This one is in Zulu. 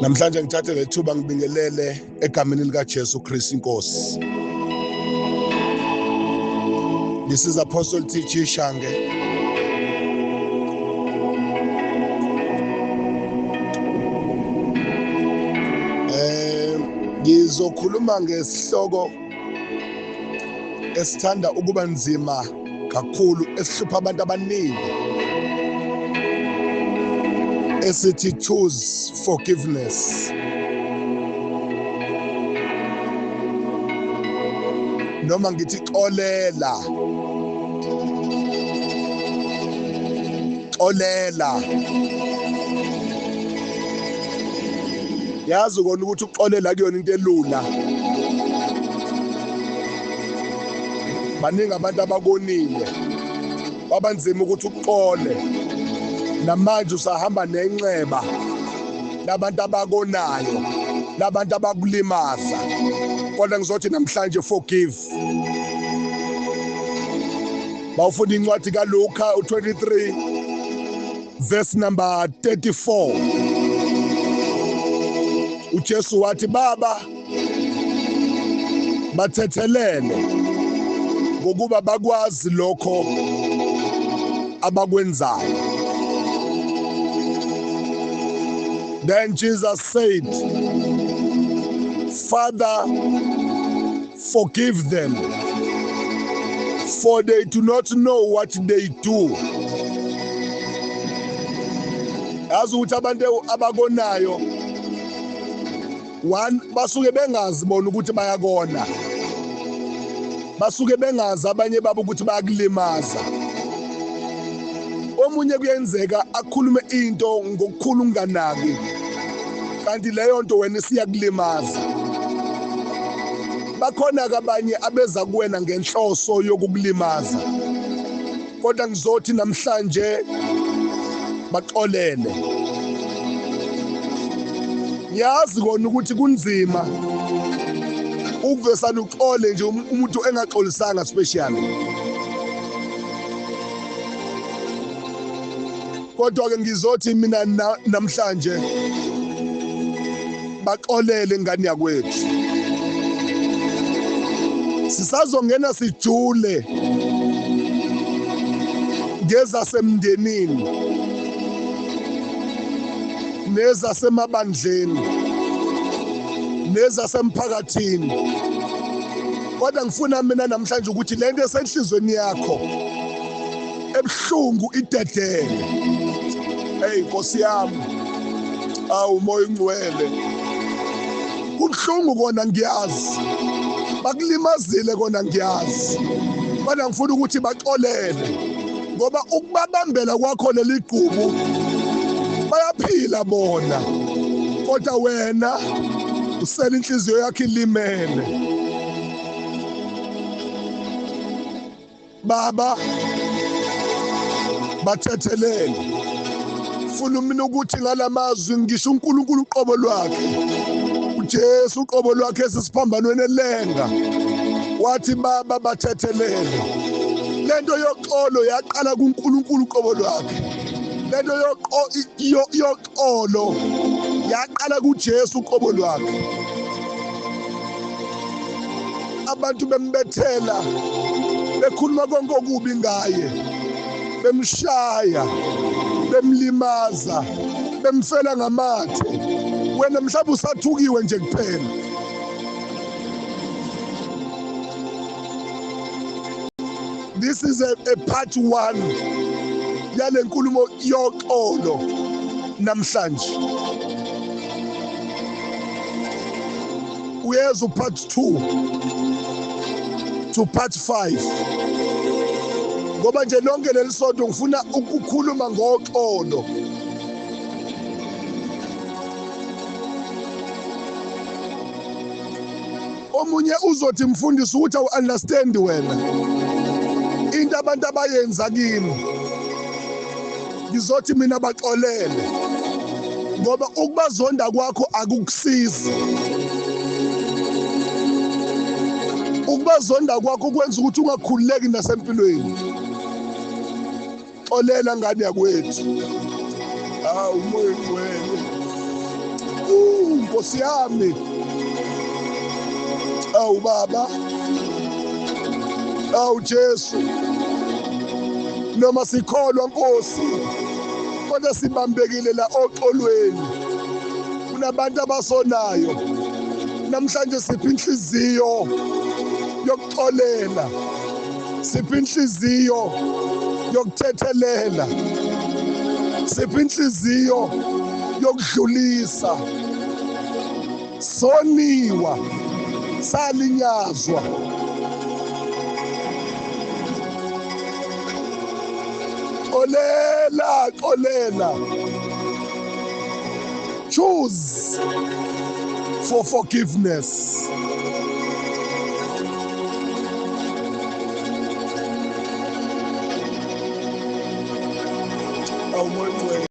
Namhlanje ngithathe lethuba ngibingelele egameni lika Jesu Christ inkosi. This is Apostle T.G. Shange. Ngizokhuluma ngesihloko esithanda ukuba nzima kakhulu esihlupha abantu abaningi, esithi choose forgiveness. Noma ngithi xolela. Xolela. Yazi kona ukuthi uxolela kuyona into elula. Baningi abantu abakonile, kwabanzima ukuthi uxole. Namanje usahamba nenxeba labantu abakonayo, labantu abakulimaza. Kodwa ngizothi namhlanje forgive. Bawufunda incwadi kaLuka u23 verse number 34. uJesu wathi, Baba, bathethelele ngokuba bakwazi lokho abakwenzayo. Then Jesus said, Father, forgive them, for they do not know what they do. Yazi ukuthi abantu abakonayo, one, basuke bengazi bona ukuthi bayakona, basuke bengazi abanye babo ukuthi bayakulimaza. Omunye kuyenzeka akhulume into ngokukhulu unganaki, kanti leyo nto wena isiyakulimaza. Bakhona abanye abeza kuwena ngenhloso yokukulimaza, kodwa ngizothi namhlanje baxolele. Ngiyazi kona ukuthi kunzima ukuvesana uxole nje umuntu engaxolisanga special, kodwa ke ngizothi mina namhlanje baxolele ngane yakwethu. Sisazongena sijule ngezasemndenini nezasemabandleni nezasemphakathini, kodwa ngifuna mina namhlanje ukuthi lento esenhlizweni yakho ebuhlungu idedele. Hey Nkosi yami, awu moya ongcwele, kubuhlungu kona ngiyazi, bakulimazile kona ngiyazi, kodwa ngifuna ukuthi baxolele, ngoba ukubabambela kwakho leli gqubu bayaphila bona, kodwa wena usela inhliziyo yakho ilimele. Baba, bathethelele. Funa mina ukuthi ngalamazwi ngisho uNkulunkulu uqobo lwakhe, uJesu uqobo lwakhe esisiphambanweni elenga, wathi Baba bathethelele. Lento yoxolo yaqala kuNkulunkulu uqobo lwakhe. Lento yoxolo yaqala kuJesu uqobo lwakhe. Abantu bembethela, bekhuluma konke okubi ngaye, bemshaya, bemlimaza, bemfela ngamathe. Wena mhlawumbe usathukiwe nje kuphela. This is a part 1 yale nkulumo yoxolo namhlanje. Uyeza part 2 to part 5, ngoba nje lonke leli sonto ngifuna ukukhuluma ngoxolo. Omunye uzothi mfundisi ukuthi awu understand wena into abantu abayenza kimi. Ngizothi mina baxolele, ngoba ukubazonda kwakho akukusizi. Ukubazonda kwakho kwenza ukuthi ungakhululeki nasempilweni. Xolela ngane yakwethu. Awu moya ongcwele. Nkosi yami. Awu Baba, awu Jesu, noma sikholwa Nkosi, kodwa sibambekile la oxolweni. Kunabantu abasonayo namhlanje. Siphi inhliziyo yokuxolela, siphi inhliziyo yokuthethelela, siphi inhliziyo yokudlulisa. Soniwa, salinyazwa. Xolela, xolela. Choose for forgiveness. Awumoya.